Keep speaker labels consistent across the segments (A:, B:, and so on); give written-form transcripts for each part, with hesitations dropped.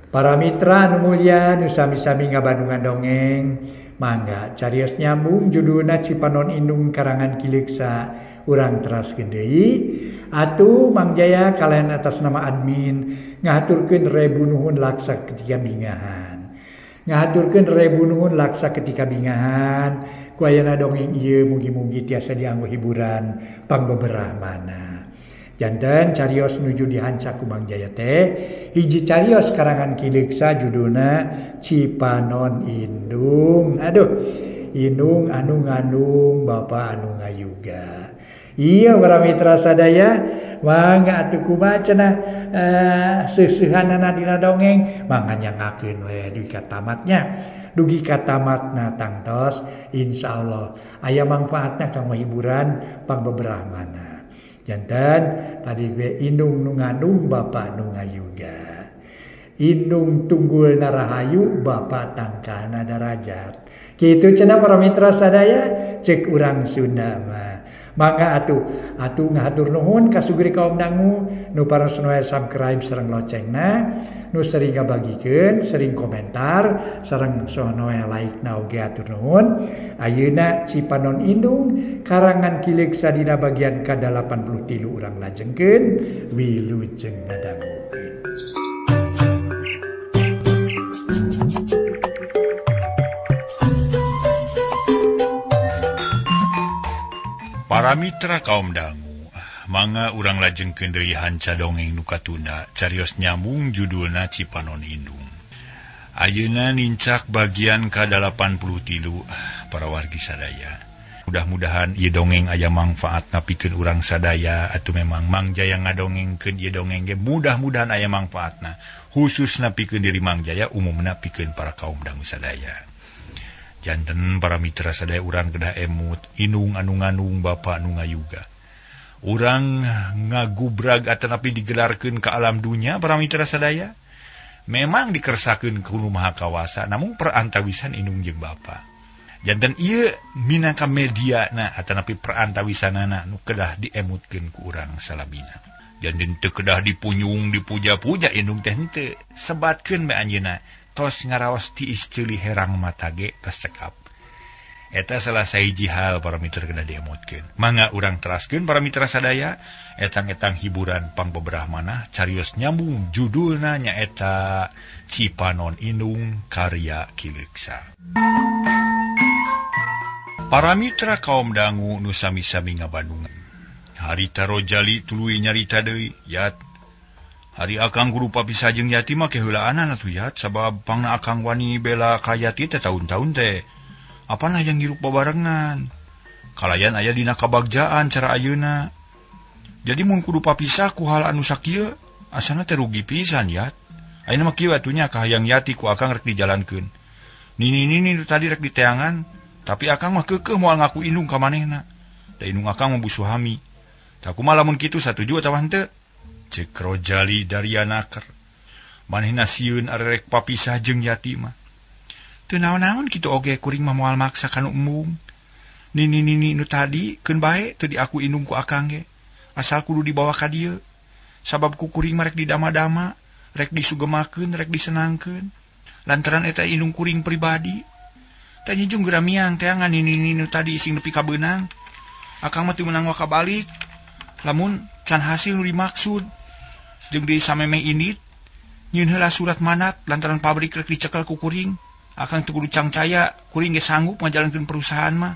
A: Para mitra anu mulya nu sami-sami ngabandungan dongeng, mangga carios nyambung judulna Cipanon Indung karangan Ki Leuksa urang teraskeun deui. Atuh Mang Jaya kalian atas nama admin ngahaturkeun rebu nuhun laksa ketika bingahan. Ngahaturkeun rebu nuhun laksa ketika bingahan ku ayana dongeng ieu mugi-mugi tiasa dianggo hiburan pangbeberah mana. Janten carios nuju dihancak ku Mang Jaya teh hiji carios karangan Ki Leuksa judulna Cipanon Indung. Aduh, indung anu ngandung bapa anu ngayuga. Iya para mitra sadaya, mangga atuh kumaha cenah seuseuhanana dina dongeng, mangga nyangakeun we dugi ka tamatnya. Dugi ka tamatna tangtos insyaallah aya mangfaatna kanggo hiburan pangbeberah mana. Janten tadi gue indung nu ngandung bapa nu ngayuga. Indung tunggul narahayu bapa tangkalna darajat. Kitu cenah para mitra sadaya cek urang Sunda mah. Mangga atuh atuh ngahatur nuhun ka sugri kaum dangu nu paras nu subscribe sareng locengna, nu sering ngabagikeun, sering komentar, sareng sono like na oge atur nuhun. Ayeuna Cipanon Indung karangan Ki Leuksa dina bagian ka-83 urang lajengkeun wilujeng ngadangukeun.
B: Para mitra kaum dangu, mangga urang lajengkeun deui hanca dongeng nu katunda carios nyambung judulna Cipanon Indung. Ayeuna nincak bagian ka-83 para wargi sadaya. Mudah-mudahan ieu dongeng aya mangfaatna pikeun urang sadaya atuh memang Mang Jaya ngadongengkeun ieu dongeng ge mudah-mudahan aya mangfaatna khususna pikeun diri Mang Jaya umumna pikeun para kaum dangu sadaya. Janten para mitra sadaya urang kedah emut indung anu ngandung bapa anu ngayuga. Urang ngagubrag atanapi digelarkeun ka alam dunya para mitra sadaya. Memang dikersakeun ku Nu Maha Kawasa namun perantawisan indung jeung bapa. Janten ieu minangka mediana atanapi perantawisanana nu kedah diemutkeun ku urang salamina. Janten teu kedah dipunyung dipuja-puja indung teh henteu. Sebatkeun bae anjeunna. Tos ngaraos tiis ceuli herang mata ge tos cekap. Eta salah sahiji hal para mitra kedah diemutkeun. Mangga urang teraskeun para mitra sadaya etang-etang hiburan pangbeberah manah carios nyambung judulna nyaeta Cipanon Indung karya Ki Leuksa. Para mitra kaum dangu nu sami-sami ngabandungan. Harita Rojali tuluy nyarita deui, yat. Hari akang kudu papisah jeung Yati mah keheulaanan atuh yat, sabab pangna akang wani bela ka Yati teh taun-taun teh. Apan hayang hirup babarengan. Kalayan aya dina kabagjaan cara ayeuna. Jadi mun kudu papisah ku hal anu sakieu, asana teh rugi pisan yat. Ayeuna mah kieu atuh nya kahayang Yati ku akang rek dijalankeun. Nini-nini nu tadi rek diteangan, tapi akang mah keukeuh moal ngaku indung ka manehna. Da indung akang mah busuhami. Tah kumaha lamun kitu satuju atawa henteu? Cek Rojali Darianaker. Manehna sieun arek papisah jeung Yati mah. Teu naon-naon kitu oge kuring mah moal maksa ka nu embung. Nini-nini nu tadi keun bae teu diaku indung ku akang ge. Asal kudu dibawa ka dieu. Sabab ku kuring mah rek didama-dama, rek disugemakeun, rek disenangkeun. Lantaran eta indung kuring pribadi. Tah nyejung geura miang teangan nini-nini nu tadi sing nepi ka beunang. Akang mah teu meunang waka balik. Lamun can hasil nu dimaksud. Jeung deui samemeh indit nyieun heula surat manat lantaran pabrik rek dicekel ku kuring. Akang teu kudu cangcaya, kuring ge sanggup ngajalankeun perusahaan mah.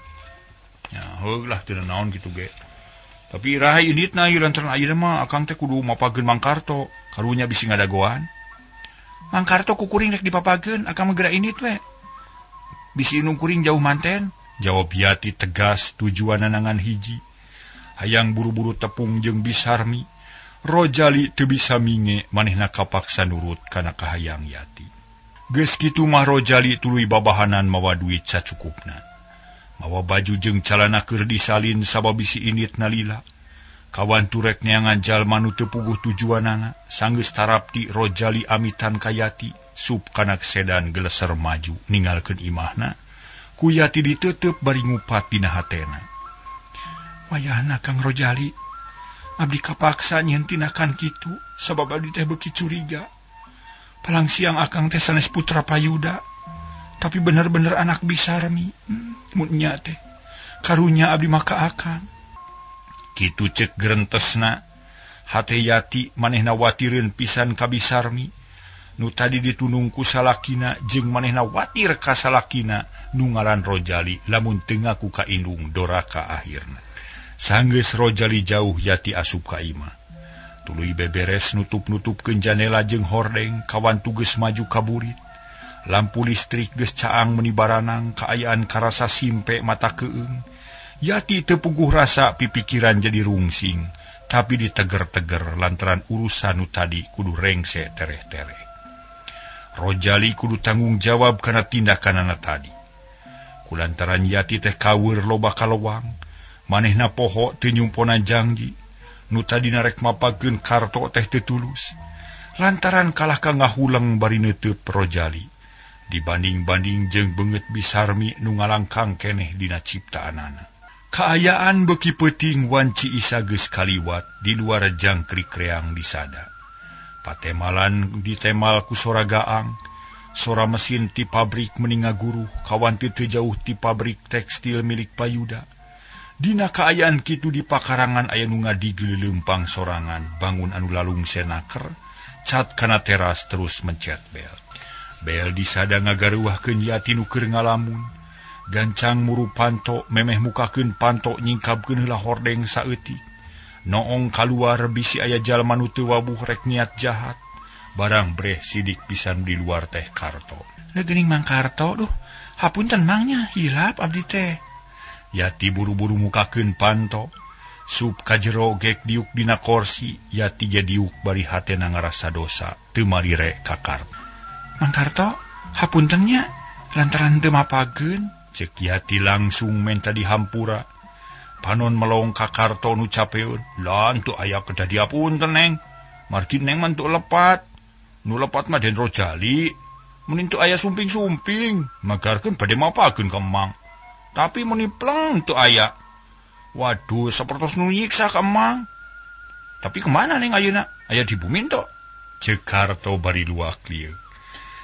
B: Ya heug lah teu naon kitu ge. Tapi iraha inditna ieu lantaran ayeuna mah akang teh kudu mapageun Mang Karto, karunya bisi ngadagoan. Mang Karto ku kuring rek dipapageun, akang mah geura indit we. Bisi indung kuring jauh manten, jawab Yati tegas tujuanna ngan hiji. Hayang buru-buru tepung jeung Bisarmi. Rojali teu bisa minge manehna kapaksa nurut kana kahayang Yati. Geus kitu mah Rojali tuluy babahanan mawa duit sacukupna. Mawa baju jeung calana keur disalin sabab bisi inditna lila. Kawan turek neangan jalma nu teu puguh tujuanana, sanggeus tarapti Rojali amitan ka Yati, sup kana sedan geleser maju ninggalkeun imahna. Ku Yati diteuteup bari ngupat dina hatena. Wayahna Kang Rojali, abdi kapaksa nyieun tinakan kitu sabab abdi teh beuki curiga. Palang siang akang teh sanes putra Payuda, tapi bener-bener anak Bisarmi. Mun nya teh karunya abdi maka akang. Kitu cek gerentesna. Hate Yati manehna watireun pisan ka Bisarmi. Nu tadi ditunung ku salakina jeung manehna watir ka salakina nu ngaran Rojali lamun teu ngaku ka indung doraka akhirna. Sanggeus Rojali jauh Yati asup ka imah. Tuluy beberes nutup-nutupkeun janela jeung hordeng kawantu geus maju ka burit. Lampu listrik geus caang meuni baranang kaayaan karasa simpe mata keung. Yati teu puguh rasa pipikiran jadi rungsing, tapi diteger-teger lantaran urusan nu tadi kudu rengse tereh-tereh. Rojali kudu tanggung jawab kana tindakanana tadi. Kulantaran Yati teh kaweur loba kalewang, manehna poho teu nyumpona janji. Nu tadi narek mapageun Karto teh teu tulus. Lantaran kalah ka ngahuleng bari neuteub Rojali. Dibanding-banding jeung beungeut Bisarmi nu ngalangkang keneh dina ciptaanana. Kaayaan beuki peuting wanci Isa geus kaliwat di luar jangkrik reang disada. Patemalan ditemal ku sora gaang, sora mesin ti pabrik meni ngaguruh kawanti teu jauh ti pabrik tekstil milik Payuda. Dina kaayaan kitu di pakarangan aya nu ngadigil leumpang sorangan, bangun anu lalung senaker, cat kana teras terus mencet bel. Bel disada ngagaruahkeun Yati nu keur ngalamun. Gancang muru panto memeh mukakeun panto nyingkabkeun heula hordeng saeutik. Noong kaluar bisi aya jalma nu teu wabuh rek niat jahat. Barang breh sidik pisan di luar teh Karto. Leuh geuning Mang Karto duh, hapunten mangnya hilap abdi teh. Yati buru-buru mukakeun panto. Sup ka jero gek diuk dina korsi, Yati ge diuk bari hatena ngarasa dosa teu malire ka Karto. Mang Karto, hapunten nya lantaran teu mapageun. Cek Yati langsung menta dihampura. Panon melong ka Karto nu capeun. Lah teu aya kedah diapunten neng. Margi neng mah teu lepat. Nu lepat mah Den Rojali. Mun teu aya sumping-sumping, magarkeun bade mapageun ka Emang. Tapi muni pleng teu aya. Waduh, sapertos nu nyiksa ka Emang. Tapi kemana neng ayeuna? Aya di bumi teu? Cek Karto bari luak lieuk.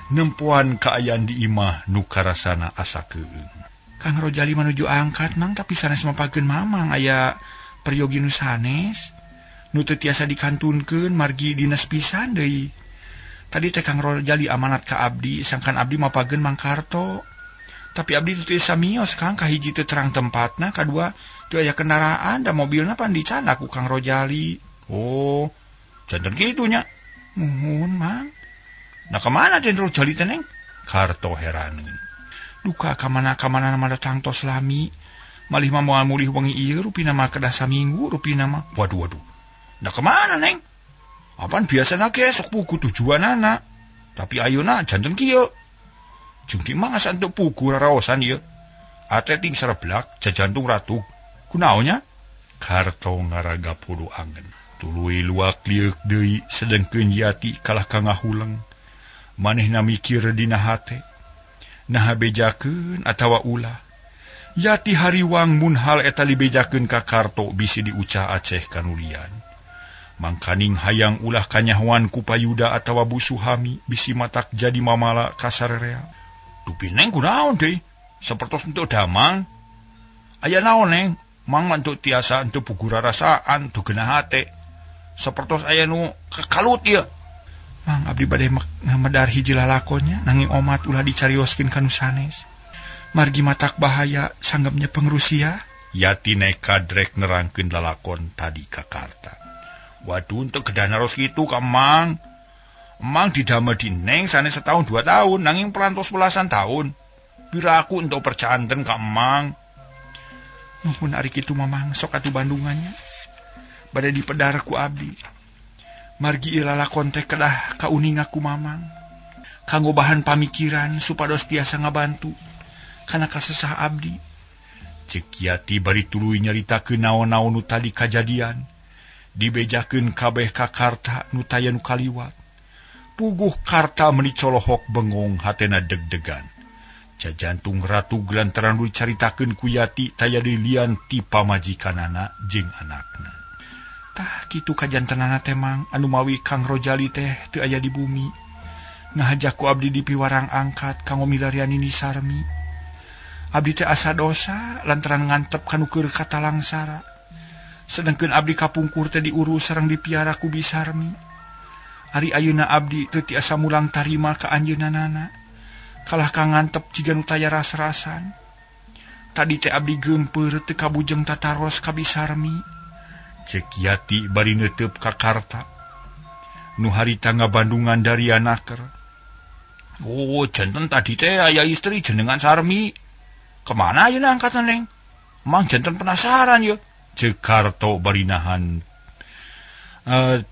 B: Nempoan kaayaan di imah nu karasana asa keung. Kang Rojali menuju angkat mang tapi sanes mapageun mamang aya peryogi nu sanes nu teu tiasa dikantunkeun margi dinas pisan deui. Tadi teh Kang Rojali amanat ka abdi sangkan abdi mapageun Mang Karto. Tapi abdi teu tiasa mios Kang, kahiji teu terang tempatna, kadua teu aya kendaraan da mobilna pan dicandak ku Kang Rojali. Oh, janten kitu nya. Muhun Mang. Nah kemana Den Rojali teh neng? Karto heraneun. Duka kamana-kamana mah datang tos lami. Malih mah moal mulih wengi ieu rupina mah kedah saminggu rupina mah. Waduh waduh. Nah kemana neng? Apan biasana ge sok pugu tujuanana. Tapi ayeuna janten kieu. Jeung di mah asa teu pugu raraosan ieu. Ate ting sareblak jajantung ratu. Kunaonnya? Karto ngaraga pulu angen. Tuluy luak lieuk deui sedengkeun Yati kalah ka ngahuleng. Manehna mikir dina hate. Naha bejakeun atawa ulah. Yati hariwang mun hal eta dibejakeun ka Karto bisi diucah aceh kanulian. Mangkaning hayang ulah kanyahoan ku Payuda atawa Bu Suhami bisi matak jadi mamala kasarerea. Dupi neng kunaon deui? Sapertos henteu damang. Aya naon neng? Mang mah teu tiasa henteu pugu rarasaan teu geunah hate. Sapertos aya nu kakalut ieu. Mang abdi bade ngamedar hiji lalakonnya nanging omat ulah dicarioskeun ka nu sanes. Margi matak bahaya sanggepnya pengrusia. Yati nekad rek nerangkeun lalakon tadi ka Karta. Waduh teu kedah naros kitu ka Mang. Mang didamel di neng sanes setahun 2 tahun nanging perantos belasan tahun. Piraku untuk percanten ka Mang. Nuhun ari kitu Mamang sok atuh bandungannya. Bade dipedar ku abdi. Margi ieu lalakon teh kedah kauninga ku Mamang. Kanggo bahan pamikiran supados tiasa ngabantu kana kasesah abdi. Cek Yati bari tuluy nyaritakeun naon-naon nu tadi kajadian. Dibejakeun kabeh ka Karta nu taya nu kaliwat. Puguh Karta meuni colohok bengong hatena deg-degan. Jajantung ratu lantaran nu dicaritakeun ku Yati taya dilian ti pamajikanana jeung anakna. Tah kitu kajantenana teh Mang anu mawi Kang Rojali teh teu aya di bumi. Ngahajak ku abdi dipiwarang angkat kanggo milarian Nini Sarmi. Abdi teh asa dosa lantaran ngantep kanu keur katalangsara. Sedengkeun abdi kapungkur teh diurus sareng dipiara ku Bi Sarmi. Ari ayeuna abdi teu tiasa mulang tarima ka anjeunna. Kalah ka ngantep jiga nu taya ras-rasan. Tadi teh abdi geumpeur teu kabujeng tataros ka Bi Sarmi. Cek Yati bari neuteup ka Karta. Nu harita ngabandungan dari anaker. Oh, janten tadi teh aya istri jenengan Sarmi. Kemana ayeuna angkatan Neng? Mang janten penasaran ye. Cek Karto bari nahan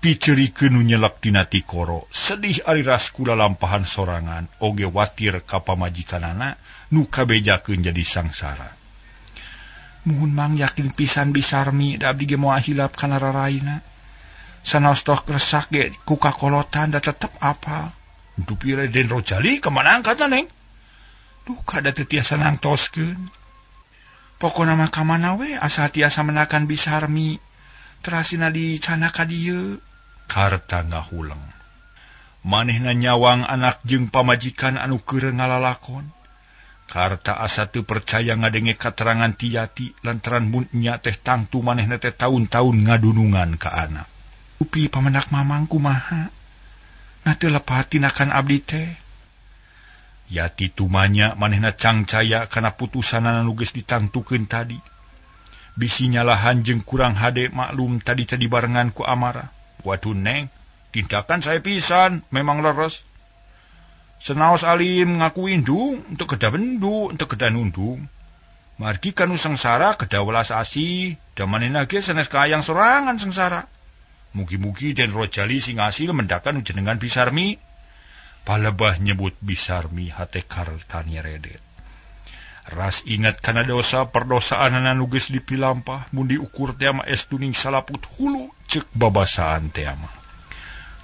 B: picerikeun nu nyelek dina tikoro. Sedih ari ras kula lampahan sorangan oge watir ka pamajikanana nu kabejakeun jadi sangsara. Muhun Mang yakin pisan Bi Sarmi da abdi ge moal hilap kana raraina. Sanaos tos resak ge ku kakolotan da tetep apal. Dupi Den Rojali kemana angkatan Neng? Duh kada teu tiasa nangtoskeun. Pokona mah ka mana we asa tiasa menakan Bi Sarmi. Terasina dicana ka dieu. Karta ngahuleng. Manehna nyawang anak jeung pamajikan anu keur ngalalakon. Karta asa teu percaya ngadenge katerangan ti Yati lantaran mun nya teh tangtu manehna teh taun-taun ngadunungan ka anak. Upi pamenak mamang kumaha? Nah teu lepat tinakan abdi teh. Yati tumanya manehna cangcaya kana putusanana nu geus ditangtukeun tadi. Bisi nyalahan jeung kurang hade maklum tadi-tadi barengan ku amarah. Waduh Neng, tindakan saya pisan memang leres. Senaos alim ngaku indung untuk kedah bendu, untuk kedah nundung. Margi kanu sengsara kedah welas asih, da manehna ge sanes kayang sorangan sengsara. Mugi-mugi Den Rojali sing hasil mendakan jenengan Bi Sarmi. Palebah nyebut Bi Sarmi hate Karta nyeredet. Ras ingat kana dosa perdosaanana nu geus dipilampah mun diukur teh mah estuning salaput hulu ceuk babasaan teh mah.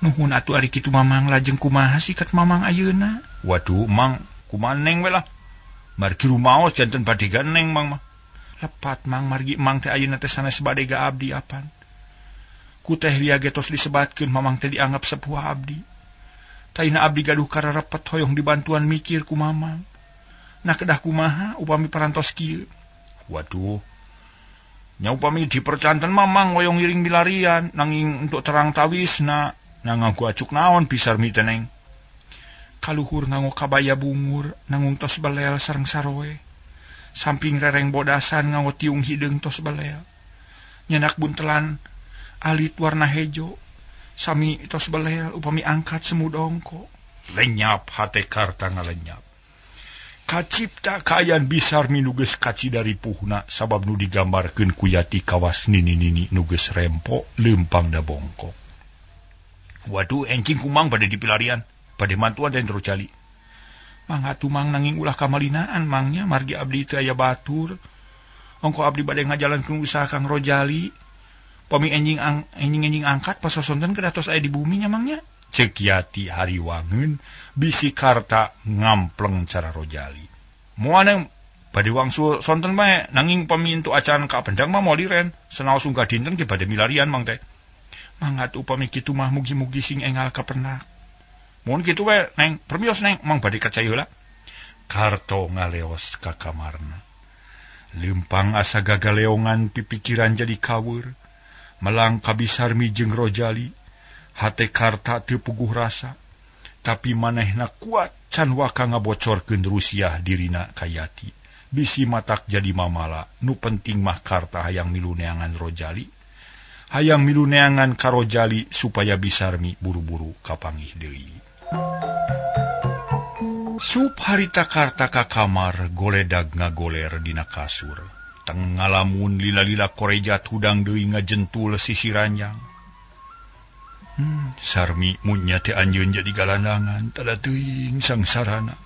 B: Nuhun atuh ari kitu Mamang lajeng kumaha sikat Mamang ayeuna? Waduh Mang, kumaha Neng we lah. Margi rumaos janten badega Neng Mang mah. Lepat Mang margi Mang teh ayeuna teh sanes badega abdi apan. Ku teh lia ge tos disebatkeun Mamang teh dianggap sepuh abdi. Taina abdi gaduh kararepet hoyong dibantuan mikir ku Mamang. Nah kedah kumaha upami parantos kieu. Waduh. Nya upami dipercanten Mamang hoyong ngiring milarian nanging untuk terang tawisna. Nah nganggo acuk naon Bi Sarmi teh Neng. Kaluhur nganggo kabaya bungur nanggung tos belel sareng saroe. Samping rereng bodasan nganggo tiung hideung tos belel. Nyenak buntelan alit warna hejo. Sami tos belel upami angkat semu dongko. Lenyap hate Karta ngalenyap. Kacipta kaayaan Bi Sarmi nu geus kacidari puhna sabab nu digambarkeun ku Yati kawas nini-nini nu geus rempo leumpang da bongkok. Waduh enjing kumang bade dipilarian, bade mantuan Den Rojali. Mangga tumang nanging ulah kamalinaan mangnya margi abdi teu aya batur. Ongko abdi bade ngajalankeun usaha Kang Rojali. Pami enjing-enjing angkat pasosonten kedah tos aya di bumi nya mangnya. Cek Yati hariwangeun bisi Karta ngampleng cara Rojali. Moal neng bade wangsul sonten bae nanging pami entuk acan ka bendang mah moal liren. Senaos unggah dinten ge bade milarian mang teh. Mangga upami kitu mah mugi-mugi sing engal kapenak. Mun kitu we Neng, permios Neng, mang bade kacai heula. Karto ngaleos ka kamarna. Leumpang asa gagaleongan pipikiran jadi kaweur. Melang ka Bi Sarmi jeung Rojali. Hate Karta teu puguh rasa. Tapi manehna kuat can waka ngabocorkeun rusiah dirina ka Yati. Bisi matak jadi mamala, nu penting mah Karta hayang milu neangan Rojali. Hayang milu neangan ka Rojali supaya Bi Sarmi buru-buru kapanggih deui. Sup harita Karta ka kamar goledag ngagoler dina kasur. Teng ngalamun lila-lila korejat hudang deui ngajentul sisi ranjang. Sarmi mun nya teh anjeun jadi galandangan tada teuing sangsarana.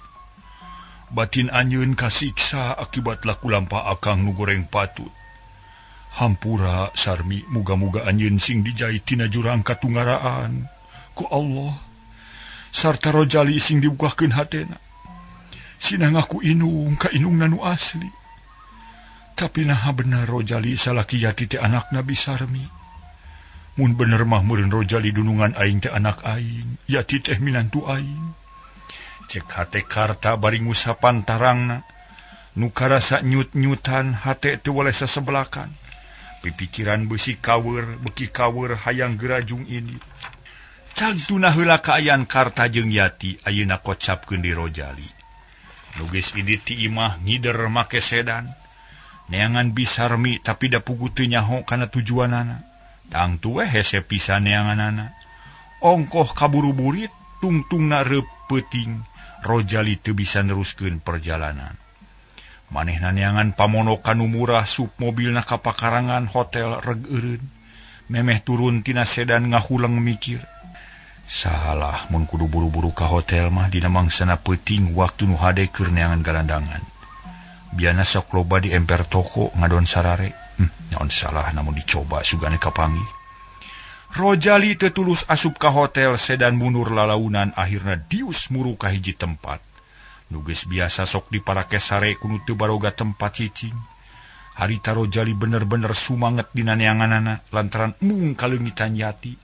B: Batin anjeun kasiksa akibat laku lampah akang nu goreng patut. Hampura Sarmi muga-muga anjeun sing dijait tina jurang katunggaraan ku Allah sarta Rojali sing dibukakeun hatena. Sina ngaku inung ka inungna nu asli. Tapi naha bener Rojali salaki Yati teh anakna Bi Sarmi. Mun bener mah meureun Rojali dunungan aing teh anak aing, Yati teh minantu aing. Cek hate Karta bari ngusapan tarangna. Nu karasa nyut-nyutan hate teu weleh sasebelakan. Pipikiran beusi kaweur beki kaweur hayang gerajung ini. Cag tuna heula kaayaan Karta jeung Yati ayeuna kocapkeun di Rojali. Nu geus indit ti imah ngider make sedan. Neangan bisarmi tapi da puguh teu nyaho kana tujuanana. Tangtu we hese pisan neanganana. Ongkoh kaburu-burit tungtungna reup peuting. Rojali teu bisa neruskeun perjalanan. Manehna neangan pamonokan nu murah sup mobilna ka pakarangan hotel reg eureun. Memeh turun tina sedan ngahuleng mikir. Salah mun kudu buru-buru ka hotel mah dina mangsana peuting waktu nu hade keur neangan galandangan. Biana sok loba di emper toko ngadon sarare. Naon salah namun dicoba sugane kapanggih. Rojali teu tulus asup ka hotel sedan mundur lalaunan akhirna dius muru ka hiji tempat. Nu geus biasa sok diparake sare kudu teu baroga tempat cicing. Harita Rojali bener-bener sumanget dina neanganana lantaran mung kaleungitan Yati.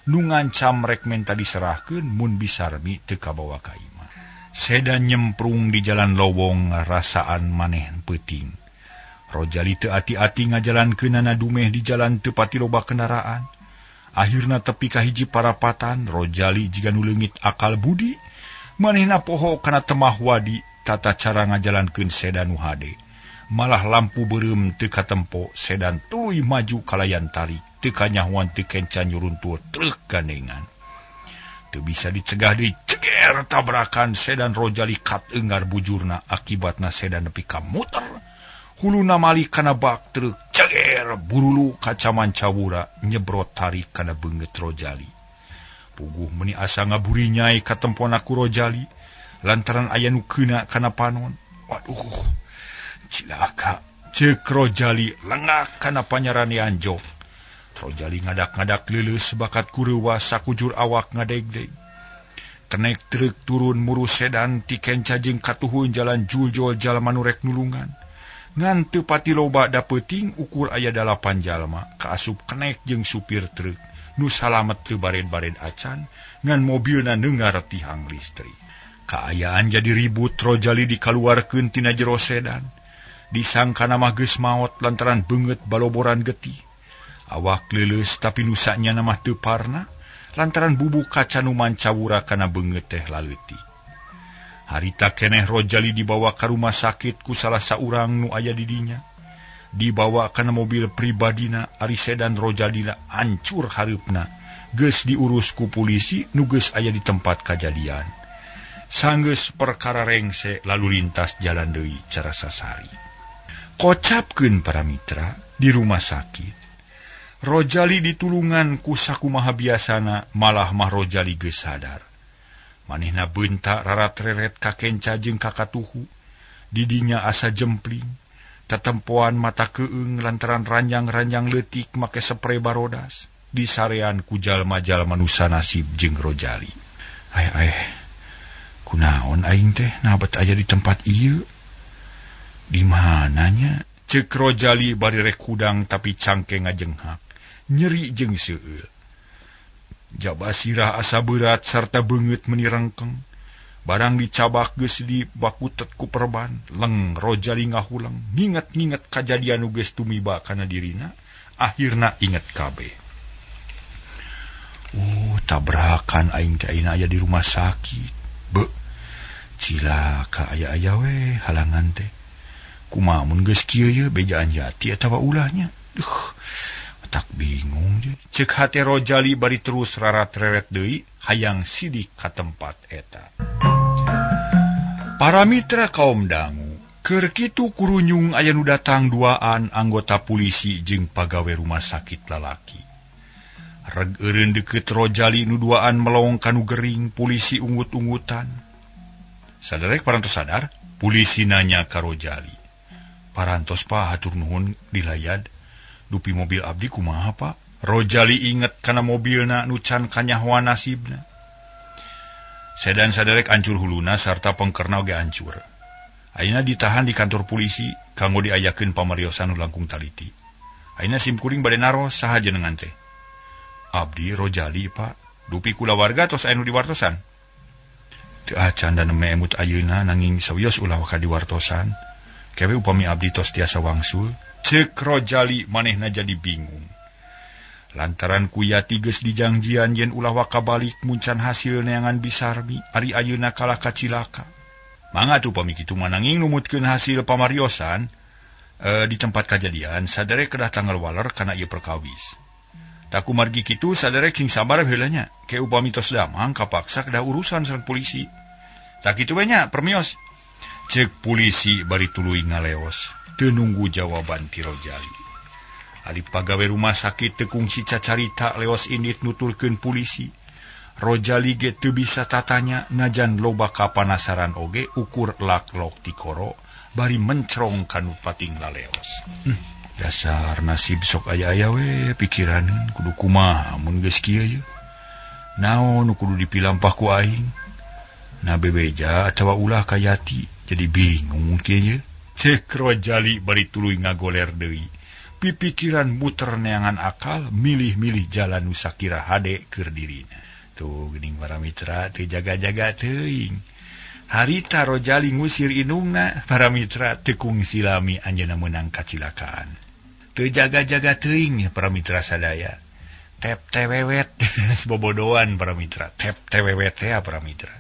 B: Nu ngancam rek menta diserahkeun mun bisarmi teu kabawa ka imah. Sedan nyemprung di jalan lowong rasaan maneh peuting. Rojali teu ati-ati ngajalankeunana dumeh di jalan teu pati loba kendaraan. Akhirna tepi ka hiji parapatan Rojali jiga nu leungit akal budi. Manehna poho kana temah wadi tata cara ngajalankeun sedan nu hade. Malah lampu beureum teu katempo sedan tuluy maju kalayan tarik. Teu kanyahoan teu kenca nyuruntur truk gandengan. Teu bisa dicegah deui ceger tabrakan sedan Rojali kat enggar bujurna akibatna sedan nepi ka muter. Huluna mali kana bak truk ceger burulu kaca mancawura nyebrot tarik kana beungeut Rojali. Puguh meuni asa ngaburinyai katempona ku Rojali lantaran aya nu keuna kana panon. Waduh, cilaka ceuk Rojali lengak kana panyaranean jok. Rojali ngadak-ngadak leuleus bakat kureuwas sakujur awak ngadegdeg. Kenek truk turun muru sedan ti kenca jeung katuhun jalan juljol jalma nu rek nulungan. Ngan teu pati loba da peuting ukur aya 8 jalma kaasup kenek jeung supir truk. Nu salamet teu bared-bared acan ngan mobilna neungar tihang listrik. Kaayaan jadi ribut Rojali dikaluarkeun tina jero sedan. Disangkana mah geus maot lantaran beungeut baloboran getih. Awak leuleus tapi nusanya mah teu parna lantaran bubuk kaca nu mancawura kana beungeut teh laleutik. Harita keneh Rojali dibawa ka rumah sakit ku salah saurang nu aya di dinya. Dibawa kana mobil pribadina ari sedan Rojalina hancur hareupna. Geus diurus ku polisi nu geus aya di tempat kajadian. Sanggeus perkara rengse lalu lintas jalan deui cara sasari. Kocapkeun para mitra di rumah sakit. Rojali ditulungan ku sakumaha biasana malah mah Rojali geus sadar. Manehna beunta rarat-reret ka kenca jeung ka katuhu. Didinya asa jempling. Tatempoan mata keung lantaran ranjang-ranjang leutik make spray barodas. Disarean ku jalma-jalma nu sanasib jeung Rojali. Ay ay, kunaon aing teh nabet aya di tempat ieu? Di mananya? Ceuk Rojali bari rek hudang tapi cangke ngajenghak. Nyeri jeung seueul. Jaba sirah asa berat sarta beungeut meuni rengkeng. Barang dicabak geus dibakutet ku perban. Leng Rojali ngahuleng, nginget-nginget kajadian nu geus tumiba kana dirina, akhirna inget kabeh. Tabrakan aing teh ayeuna aya di rumah sakit. Beuh, cilaka aya-aya we halangan teh. Kumaha mun geus kieu ye bejaan Jati atawa ulahnya? Duh, tak bingung je. Ceuk hate Rojali bari terus rarat-reret deui hayang sidik ka tempat eta. Para mitra kaum dangu, keur kitu kurunyung aya nu datang duaan anggota polisi jeung pagawe rumah sakit lalaki. Reg eureun deukeut Rojali nu duaan melong ka nu gering, polisi ungut-ungutan. Saderek parantos sadar, polisi nanya ka Rojali. Parantos pa hatur nuhun dilayad. Dupi mobil abdi kumaha pak? Rojali inget kana mobilna nu can kanyahoan nasibna. Sedan saderek ancur huluna sarta pengkerna oge ancur. Ayeuna ditahan di kantor polisi kanggo diayakeun pamariosan nu langkung taliti. Ayeuna simkuring bade naros saha jenengan teh? Abdi Rojali pak. Dupi kulawarga tos aya nu diwartosan. Teu acan da neme emut ayeuna nanging sawios ulah waka diwartosan. Kewe upami abdi tos tiasa wangsul. Cek Rojali manehna jadi bingung. Lantaran ku Yati geus dijangjian yen ulah waka balik muncan hasil neangan Bisarmi ari ayeuna kalah kacilaka. Mangga tuh upami kitu mah nanging numutkeun hasil pamariosan di tempat kajadian saderek kedah tanggal waler kana ieu perkawis. Taku margi kitu saderek sing sabar heula nya. Ke upami tos damang kapaksa kedah urusan sareng polisi. Tak kitu we nya permios. Cek polisi bari tuluy ngaleos teu nunggu jawaban ti Rojali. Ari pagawe rumah sakit teu kungsi cacarita leos indit nuturkeun polisi. Rojali ge teu bisa tatanya najan loba kapanasaran oge ukur lak-lok tikoro bari mencrong kanu pating laleos. Dasar nasib sok aya-aya we pikiraneun kudu kumaha mun geus kieu ye. Naon nu kudu dipilampah ku aing? Na bebeja atawa ulah ka Yati jadi bingung kieu ye. Cek Rojali bari tuluy ngagoler deui. Pipikiran muter neangan akal milih-milih jalan nu sakira hade keur dirina. Tuh geuning para mitra teu jaga-jaga teuing. Harita Rojali ngusir indungna para mitra teu kungsi lami anjeunna meunang kacilakaan. Teu jaga-jaga teuing para mitra sadaya. Tep tewewet bobodoan para mitra. Tep tewewet teh para mitra.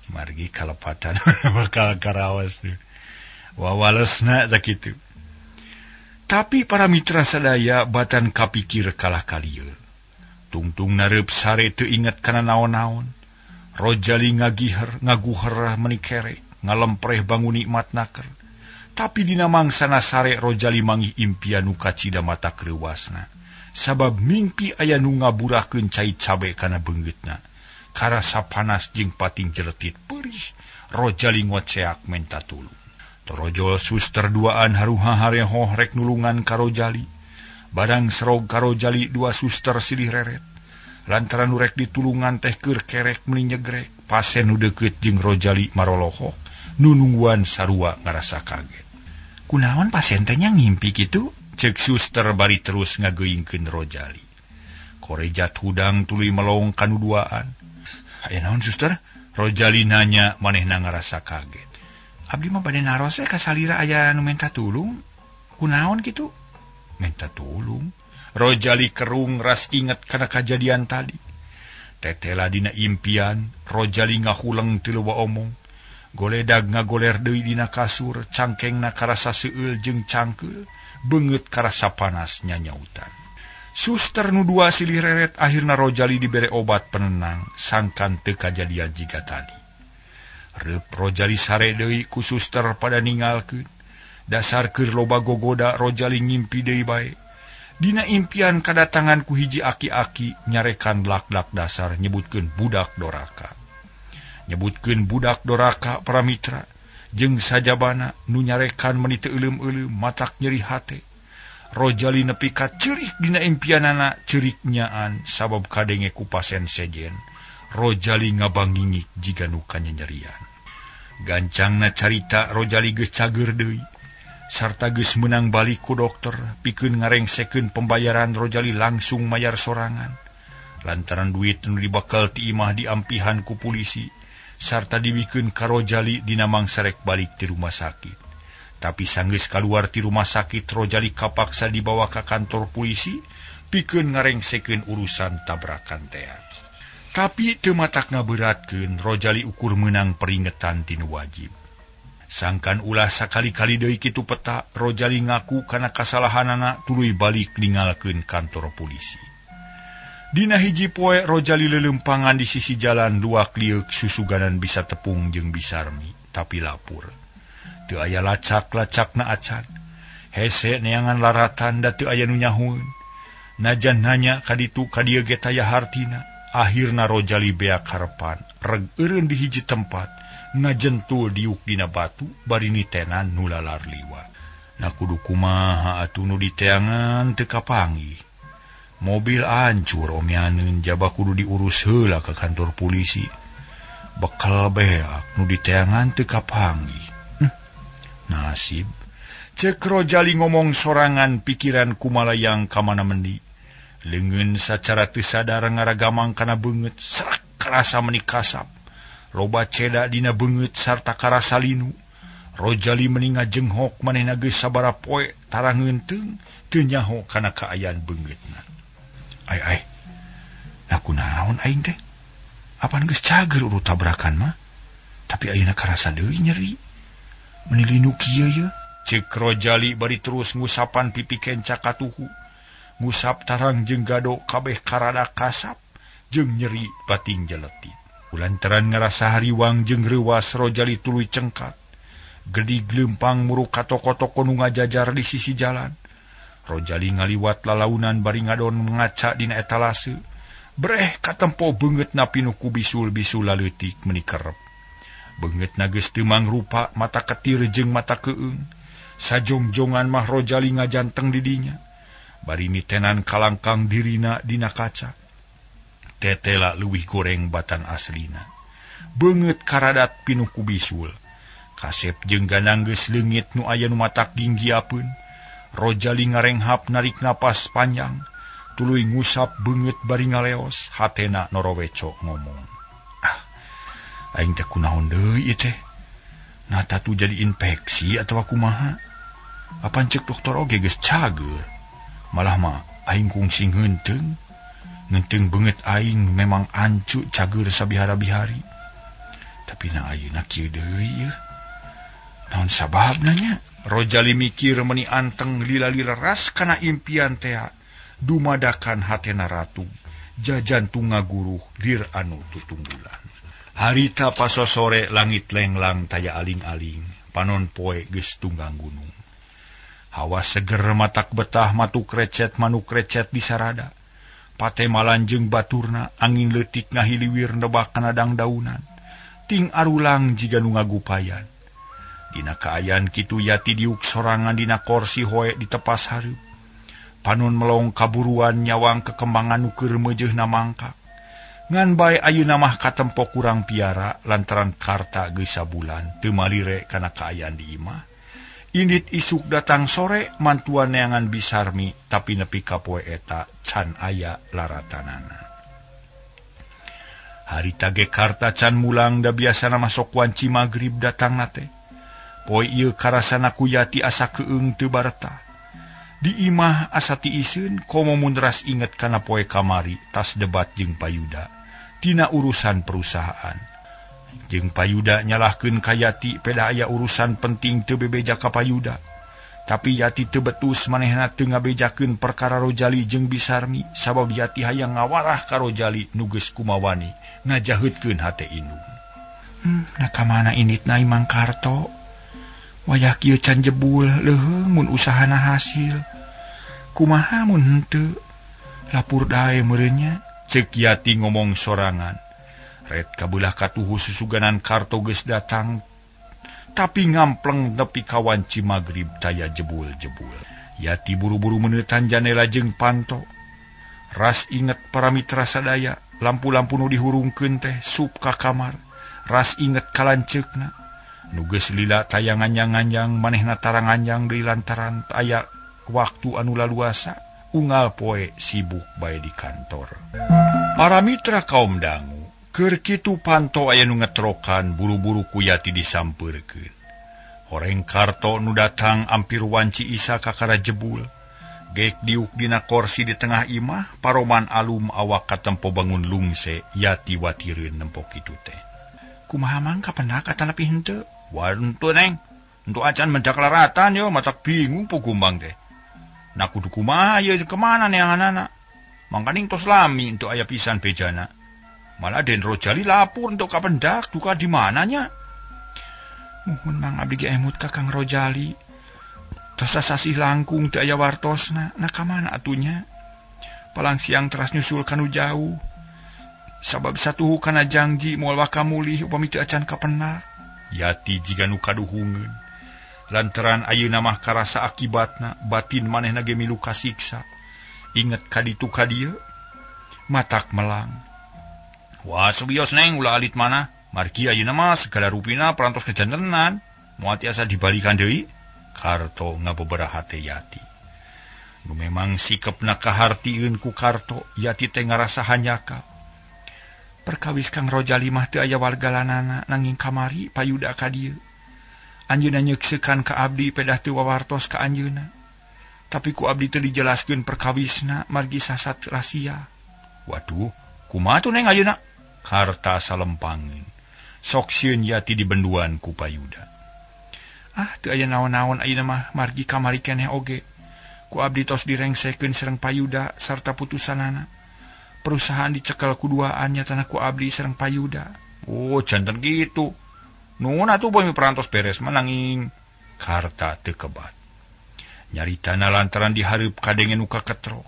B: Margi kalepatan bakal karawas tuh. Wawalesna tah kitu. Tapi para mitra sadaya batan kapikir kalah kalieur. Tungtung nareup sare teu inget kana naon-naon. Rojali ngagiher ngaguher meuni kerek, ngalempreh bangun nikmat naker. Tapi dina mangsana sare Rojali manggih impian nu kacida mata kreuwasna. Sabab mimpi aya nu ngaburakeun cai cabe kana beungeutna. Karasa panas jeung pating jeletit perih, Rojali ngoceak menta tulung. Torojol suster duaan haruha harehoh rek nulungan ka Rojali. Barang serog ka Rojali dua suster silih reret. Lantaran nu rek ditulungan teh keur kerek meuni nyegrek. Pasien nu deukeut jeung Rojali marolohok, nu nungguan sarua ngarasa kaget. Kunaon pasien teh nya ngimpi kitu? Ceuk suster bari terus ngageuingkeun Rojali. Korejat hudang tuluy melong ka nu duaan. Aya naon suster? Rojali nanya manehna ngarasa kaget. Abdi mah bade naros we ka salira aya nu menta tulung. Kunaon kitu? Menta tulung. Rojali kerung ras inget kana kajadian tadi. Tetela dina impian, Rojali ngahuleng teu loba omong. Goledag ngagoler deui dina kasur, cangkengna karasa seueul jeung cangkeul, beungeut karasa panas nyanyautan. Suster nu dua silih reret akhirna Rojali dibere obat penenang, sangkan teu kajadian jiga tadi. Reup Rojali sare deui ku suster pada ningalkeun. Dasar keur loba gogoda Rojali ngimpi deui bae. Dina impian kadatangan ku hiji aki-aki nyarekan lak-lak dasar nyebutkeun budak doraka. Nyebutkeun budak doraka para mitra jeung sajabana nu nyarekan meuni teu euleum-euleum matak nyeri hate. Rojali nepi ka ceurik dina impianana ceurik nyaan sabab kadenge ku pasien sejen. Rojali ngabangingik jiga nu kanyanyerian. Gancangna carita Rojali geus cager deui. Sarta geus meunang balik ku dokter pikeun ngarengsekeun pembayaran Rojali langsung mayar sorangan. Lantaran duit nu dibakal ti imah diampihan ku polisi sarta dibikeun ka Rojali dina mangsa rek balik ti rumah sakit. Tapi sanggeus kaluar ti rumah sakit Rojali kapaksa dibawa ka kantor polisi pikeun ngarengsekeun urusan tabrakan tea. Tapi teu matak ngaberatkeun Rojali ukur meunang peringetan ti nu wajib. Sangkan ulah sakali-kali deui kitu peta, Rojali ngaku kana kasalahanana tuluy balik ningalkeun kantor polisi. Dina hiji poe Rojali leuleumpangan di sisi jalan luak lieuk susuganan bisa tepung jeung Bisarmi, tapi lapur. Teu aya lacak-lacakna acan. Hese neangan laratan da teu aya nu nyahueun. Najan nanya ka ditu ka dieu ge taya hartina. Akhirna Rojali beak harepan, reg eureun di hiji tempat, ngajentul diuk dina batu bari nitenan nu lalar liwat. Na kudu kumaha atuh nu diteangan teu kapanggih. Mobil hancur omyaneun jaba kudu diurus heula ka kantor polisi. Bekal beak nu diteangan teu kapanggih. Nasib. Cek Rojali ngomong sorangan pikiran kumalayang ka mana mendi. Leungeun sacara teu sadar ngaragamang kana beungeut serak karasa meuni kasap. Loba ceda dina beungeut sarta karasa linu. Rojali meni ngajenghok manehna geus sabaraha poe tara ngeunteung teu nyaho kana kaayaan beungeutna. Ai ai. Nah kunaon aing teh? Apan geus cager urut tabrakan mah? Tapi ayeuna karasa deui nyeri. Meni linu kieu ye. Ceuk Rojali bari terus ngusapan pipi kenca katuhu. Ngusap tarang jeung gado kabeh karada kasap jeung nyeri bating jeletit. Ulantaran ngarasa hariwang jeung reuwas Rojali tuluy cengkat. Gedig leumpang muruk ka toko-toko nu ngajajar di sisi jalan. Rojali ngaliwat lalaunan bari ngadon ngaca dina etalase. Breh katempo beungeutna pinuh ku bisul-bisul laleutik meuni kerep. Beungeutna geus teu mangrupa, mata ketir jeung mata keung. Sajongjongan mah Rojali ngajanteng di dinya. Bari nitenan kalangkang dirina dina kaca. Tetela leuwih goreng batan aslina. Beungeut karadat pinuh ku bisul. Kasep jeung ganang geus leungit nu aya nu matak ginggiapeun. Rojali ngarenghap narik napas panjang. Tuluy ngusap beungeut bari ngaleos, hatena noroweco ngomong. Ah, aing teh kunaon deui ieu teh? Nah tatu jadi infeksi atawa kumaha? Apan ceuk dokter oge geus cager. Malah mah aing kungsi ngeunteung. Ngeunteung beungeut aing memang ancu cager sabihara-bihari. Tapi na ayeuna kieu deui yeuh. Naon sababna nya? Rojali mikir meni anteng lila-lila ras kana impian tea. Dumadakan hatena ratu, jajantung ngaguruh lir anu tutunggulan. Harita pasosore langit lenglang taya aling-aling, panon poe geus tunggang gunung. Hawa seger matak betah matuk recet manuk recet di sarada. Pate malanjeung baturna, angin leutik ngahiliwir nebak kana dangdaunan. Ting arulang jiga nu ngagupayan. Dina kaayaan kitu Yati diuk sorangan dina korsi hoe di tepas hareup. Panon melong kaburuan nyawang kekembangan nu keur meujeuna mangkak. Ngan bae ayeuna mah katempo kurang piara lantaran karta geus sabulan teu malire kana kaayaan di imah. Indit isuk datang sore mantuan neangan bisarmi tapi nepi ka poe eta can aya laratanana. Harita ge karta can mulang da biasana masok wanci magrib datangna teh. Poe ieu karasana ku Yati asa keung teu baretah. Di imah asa tiiseun komo mun ras inget kana poe kamari tas debat jeung Payuda tina urusan perusahaan. Jeung Payuda nyalahkeun ka Yati peda aya urusan penting teu bebeja ka Payuda. Tapi Yati teu betus manehna teu ngabejakeun perkara Rojali jeung Bisarmi sabab Yati hayang ngawarah ka Rojali nu geus kumawani ngajaheutkeun hate indung. Nah ka mana inditna Imang Karto? Wayah kieu can jebul leuheung mun usahana hasil. Kumaha mun henteu? Lapur dae meureun nya. Ceuk Yati ngomong sorangan. Red kabelah katuhu susuganan Karto geus datang tapi ngampleng nepi ka wanci magrib taya jebul-jebul. Yati buru-buru meneutan janela jeung panto. Ras inget para mitra sadaya, lampu-lampu nu dihurungkeun teh sup ka kamar. Ras inget kalanceukna. Nu geus lila taya nganjang-nganjang manehna tara nganjang deui lantaran aya waktu anu laluasa unggal poe sibuk bae di kantor. Para mitra kaum dangu, keur kitu panto aya nu ngetrokan buru-buru ku Yati disampeurkeun. Horeng Karto nu datang ampir wanci isa kakara jebul. Gek diuk dina korsi di tengah imah, paroman alum awak katempo bangun lungse Yati watireun nempo kitu teh. Kumaha mangka pendak atanapi henteu? Wah henteu neng, henteu acan mendak laratan yo, matak bingung po gumbang teh. Nah kudu kumaha ye kemana neanganana? Mangkaning tos lami henteu aya pisan bejana. Malah Den Rojali lapor untuk kapendak duka di mananya. Muhun mang abdi ge emut ka Kang Rojali. Tos sasih langkung teu aya wartosna, nah ka mana atunya? Palang siang teras nyusul kanu jauh. Sabab satuhu kana jangji moal waka mulih upami teu acan kapenak. Yati jiga nu kaduhungeun. Lantaran ayeuna mah karasa akibatna, batin manehna ge milu kasiksa. Inget ka ditu ka dieu, matak melang. Wah, subios neng ulah alit mana. Margi ayeuna mah segala rupina parantos kejantenan. Moal tiasa dibalikan deui. Karto ngabeberaha hate Yati. Nu memang sikepna kahartieun ku Karto, Yati teh ngarasa hanyakap.
C: Perkawis Kang Rojali mah teu aya wargalanana nanging kamari Payuda ka dieu. Anjeunna nyeuksekan ka abdi pedah teu wawartos ka anjeunna. Tapi ku abdi teu dijelaskeun perkawisna margi sasat rahasia.
B: Waduh, kumaha tuh Neng ayeuna? Karta salempangeun. Sok sieun Yati dibenduan ku Payuda.
C: Ah, teu aya naon-naon ayeuna mah margi kamari keneh oge. Ku abdi tos direngsekeun sareng Payuda sarta putusanana. Perusahaan dicekel ku duaan nyatana ku abdi sareng Payuda.
B: Oh, janten kitu. Nuhun atuh boy perantos beres mah nanging Karta teu kebat. Nyaritana lantaran dihareup kadenge nu kaketrok.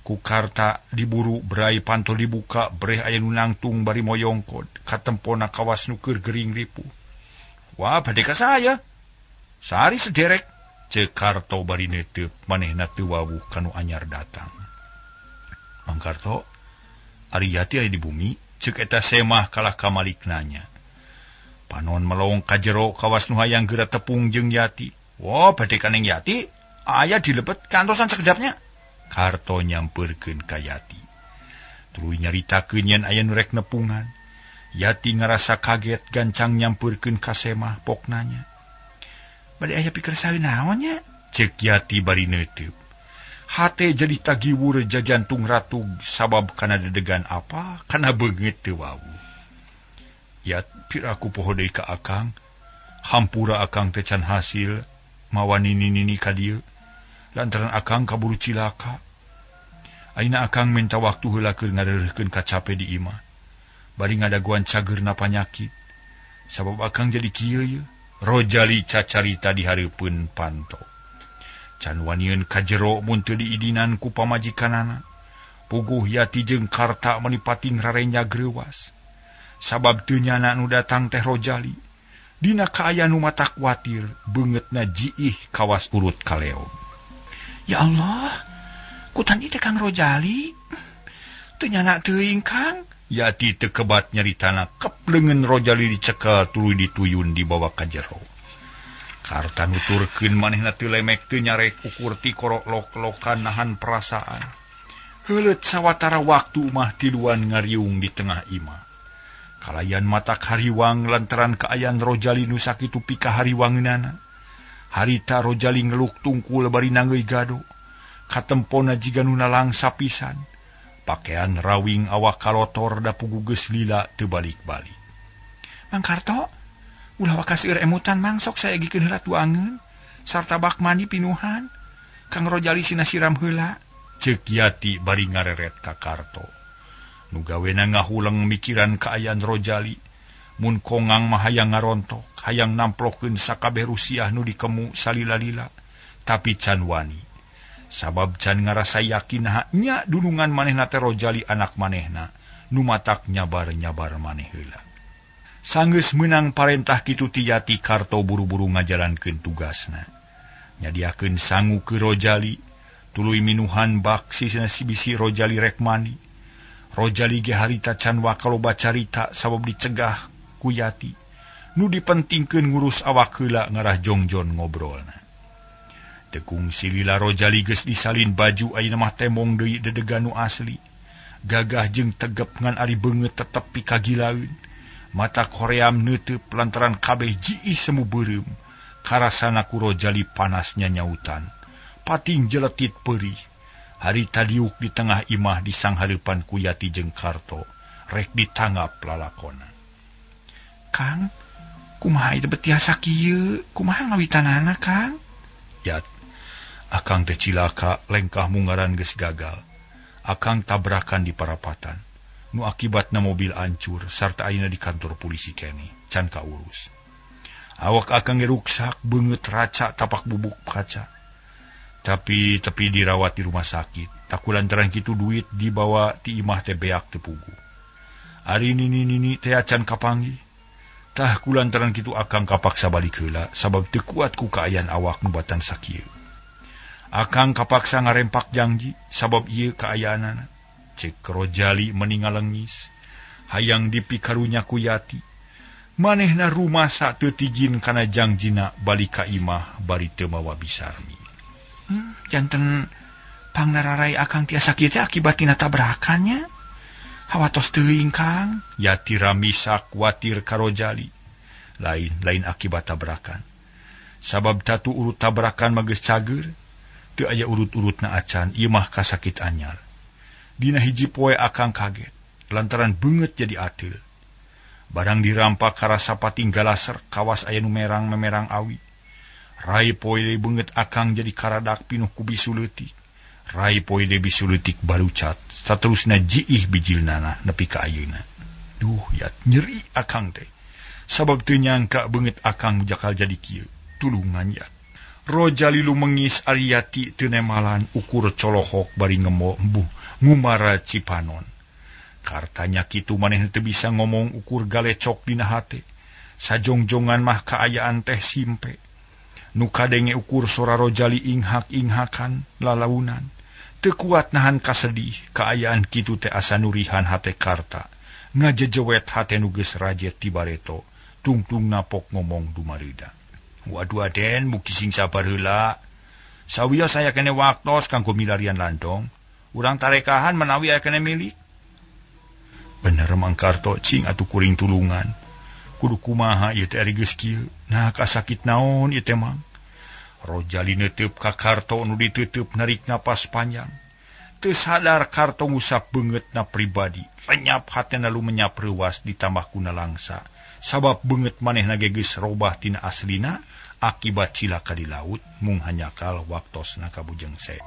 B: Ku Karta diburu brai panto dibuka breh aya nu nangtung bari moyongkod katempona kawas nu keur gering ripuh. Wah, bade ka saya. Sari sederek ceuk Karto bari neuteup manehna teu wawuh kanu anyar datang. Mang Karto, ari Yati aya di bumi, ceuk eta semah kalah kamalik nanya. Panon melong ka jero kawas nu hayang geura tepung jeung Yati. Wah, bade ka Neng Yati aya di lebet kantosan sekedapnya. Karto nyampeurkeun ka Yati. Tuluy nyaritakeun yen aya nu rek nepungan. Yati ngarasa kaget gancang nyampeurkeun ka semah pok nanya.
C: Bade aya pikersaeun naon nya?
B: Ceuk Yati bari neuteup. Hate jadi tagiwur jajantung ratug sabab kana dedegan apa kana beungeut teu wawuh. Yat piraku poho deui ka akang. Hampura akang teh can hasil mawa nini-nini ka dieu. Lantaran akang kaburu cilaka. Ayeuna akang minta waktu heula keur ngareureuhkeun kacape di imah. Bari ngadaguan cageurna panyakit. Sabab akang jadi kieu ye. Rojali cacarita di hareupeun panto. Can wanieun ka jero mun teu diidinan ku pamajikanana. Puguh Yati jeung Karta meuni pating rarenya greuwas. Sabab teu nyana nu datang teh Rojali. Dina kaayaan nu mata kuatir beungeutna jiih kawas urut kaleog.
C: Ya Allah, kutan ieu teh Kang Rojali. Teu nyana teuing Kang.
B: Yati teu kebat nyaritana kepleungeun Rojali dicekel tuluy dituyun dibawa ka jero. Karta nuturkeun manehna teu lemek teu nyarek ukur ti korok-lok-lokan nahan perasaan. Heuleut sawatara waktu mah tiluan ngariung di tengah imah. Kalayan matak hariwang lantaran kaayaan Rojali nu sakitu pikahariwangeunana. Harita Rojali ngeluk tungkul bari nanggeuy gado. Katempona jiga nu nalangsa pisan. Pakean rawing awak kalotor da pugu geus lila teu balik-balik.
C: Mang Karto, ulah waka seueur emutan Mang, sok saegikeun heula tuangeun sarta bak mandi pinuhan. Kang Rojali sina siram heula.
B: Ceuk Yati bari ngareret ka Karto. Nu gawena ngahuleng mikiran kaayaan Rojali. Mun kongang mah hayang ngarontok, hayang namplokeun sakabeh rusiah nu dikemu salila-lila, tapi can wani. Sabab can ngarasa yakin nya dunungan manehna teh Rojali anak manehna, nu matak nyabar-nyabar maneh heula. Sanggeus meunang parentah kitu ti Yati, Karto buru-buru ngajalankeun tugasna. Nyadiakeun sangu ke Rojali, tuluy minuhan bak sisina bisi Rojali rek mandi. Rojali ge harita can wakaloba carita sabab dicegah ku Yati. Nu dipentingkeun ngurus awak heula ngarah jongjon ngobrolna. Tekung silila Rojali geus disalin baju ayeuna mah tembong deui dedegan nu asli. Gagah jeung tegep ngan ari beungeut tetep pikagilaeun. Mata koream neuteub lantaran kabeh jiih semu beureum. Karasana ku Rojali panasnya nyautan. Pating jeletit perih. Harita diuk di tengah imah di sanghareupan ku Yati jeung Karto. Rek ditanggap lalakona.
C: Kang, kumaha ieu teh tiasa kieu? Kumaha ngawitanana, Kang?
B: Yat, akang teh cilaka lengkah mungaran geus gagal. Akang tabrakan di parapatan. Nu akibatna mobil ancur sarta ayeuna di kantor polisi keneh, can kaurus. Awak akang ge ruksak, beungeut raca tapak bubuk kaca. Tapi tepi dirawat di rumah sakit. Taku lantaran kitu duit dibawa ti imah teh beak teu puguh. Ari nini-nini teh acan kapanggih. Tah ku lantaran kitu akang kapaksa balik heula sabab teu kuat ku kaayaan awak nu batan sakieu. Akang kapaksa ngarempak janji sabab ieu kaayaanana. Cek Rojali meningalengis. Hayang dipikarunya ku Yati. Manehna rumasa teu tijin kana jangjina balik ka imah bari teu mawa bisarmi.
C: Janten pangnararai akang tiasa kieu teh akibat tina tabrakannya. Hawatos teuing Kang, Yati ramisa kuatir ka Rojali. Lain-lain akibat tabrakan. Sabab tatu urut tabrakan mah geus cager, teu aya urut-urutna acan, ieu mah kasakit anyar. Dina hiji poe akang kaget, lantaran beungeut jadi ateul. Barang dirampak karasa pating galaser, kawas aya nu merang memerang awi. Rai poe deui beungeut akang jadi karadak pinuh ku bisu leutik. Rai poe deui bisu leutik barucat, saterusna jiih bijilnana nepi ka ayeuna. Duh, yat nyeri akang teh. Sabab teu nyangka beungeut akang jakal jadi kieu. Tulungan yat. Rojali lumengis ari Yati teu nemalan ukur colohok bari ngemo embuh ngumara Cipanon. Kartanya kitu manehna teu bisa ngomong ukur galecok dina hate. Sajongjongan mah kaayaan teh simpe. Nu kadenge ukur sora Rojali inghak-inghakan lalaunan. Teu kuat nahan kasedih, kaayaan kitu teh asa nurihan hate Karta. Ngajejewet hate nu geus rajet ti bareto, tungtung napok ngomong dumarida. Waduh aden, mugi sing sabar heula. Sawios aya kene waktos kanggo milarian landong. Urang tarekahan menawi aya kene milik. Bener Mang Karto, cing atuh kuring tulungan. Kudu kumaha ieu teh ari geus kieu. Nah kasakit naon ieu teh Mang? Rojali neuteup ka Karto nu diteuteub narik napas panjang. Teu sadar Karto ngusap beungeutna pribadi. Lenyap hatena lumenyap reuwas ditambah kuna langsa. Sabab beungeut manehna ge geus robah tina aslina akibat cilaka di laut mung hanyakal waktosna ka Bujengse.